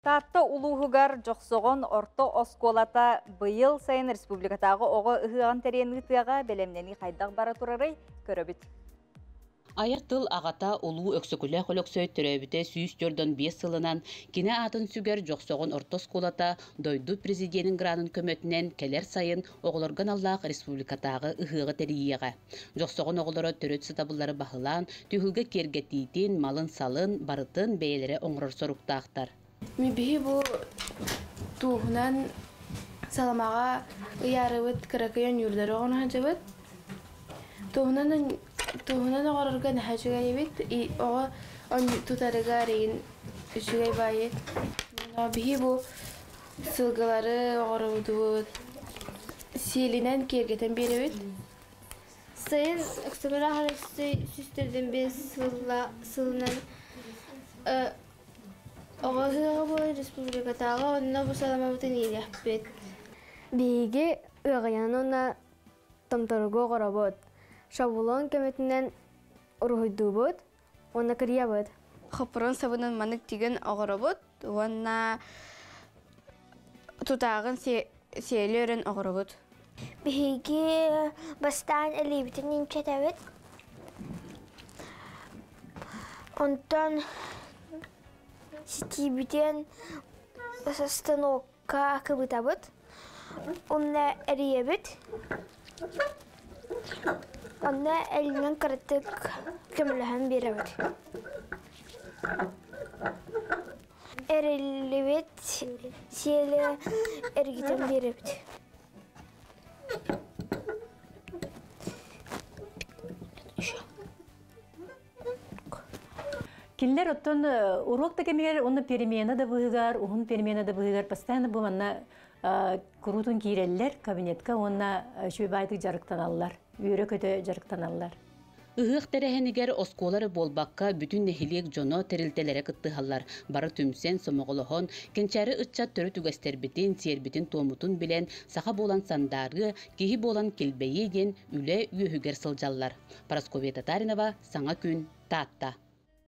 Таатта улууһугар Дьохсоҕон орто оскуолата быйыл сайын республикатааҕы оҕо ыһыаҕын тэрийэн ыытыаҕа бэлэмнэнии хайдах бара турарый көрөбүт. Айар тыл аҕата Улуу Өксөкүлээх Өлөксөй төрөөбүтэ 145 сылынан кини аатын сүгэр Дьохсоҕон орто оскуолата дойду президенин гранын көмөтүнэн кэлэр сайын оҕолорго аналлаах республикатааҕы ыһыаҕы тэрийиэҕэ. Дьохсоҕон оҕолоро төрүт сатабыллары баһылаан, түһүлгэ киэргэтиитин, малын-салын барытын бэйэлэрэ оҥорор соруктаахтар. Биһи бу туоһунан саламаҕа ыйаарыбыт кыракый ойуулары оҕону сылдьабыт. Туоһунан туоһунан оҕорорго наһаа үчүгэй эбит. Оҕо тутарыгар эйин үчүгэй баайы. Биһи бу сылгылары оҕоробутубут сиэлинэн киэргэтэн биэрэбит. Сайын Өксөкүлээх Алексей сүүстэрдэн биэс сылынан оҕо ыһыаҕа буолар республикатааҕы онно бу саламабытын иилиэхпит. Биһиги ыаҕайаны уонна томторугу оҕоробут. Шаблон көмөтүнэн уруһуйдуубут уонна кырыйабыт. Хоппорон сабынан маннык тигэн оҕоробут уонна тутааҕын сиэли өрөн оҕоробут. Биһиги бастаан илиибитин инчэтэбит. Онтон ситиибитин станокка кыбытабыт. Онно эрийэбит. Онно элинэн кыратык көмөлөһөн биэрэбит. Эриллибит сиэли эргитэн биэрэбит. Кинилэр оттон уруок да кэмигэр уонна перемена да быһыгар, уһун перемена да быһыгар постоянно бу манна куруутун киирэллэр кабинетка уонна үчүгэй баайдык дьарыктаналлар, үөрэ-көтө дьарыктаналлар. Ыһыах тэрээһинигэр оскуола эрэ буолбакка, бүтүн нэһилиэк дьоно, тэрилтэлэрэ кыттыһаллар. Бары түмсэн, сомоҕолоһон, кэнчээри ыччат төрүт үгэстэрбитин, сиэрбитин-туоммутун билэн, саха буолан сандаарыа, киһи буолан килбэйиэ диэн үлэ үөһүгэр сылдьаллар. Парасковья Татаринова, Саҥа күн, Таатта.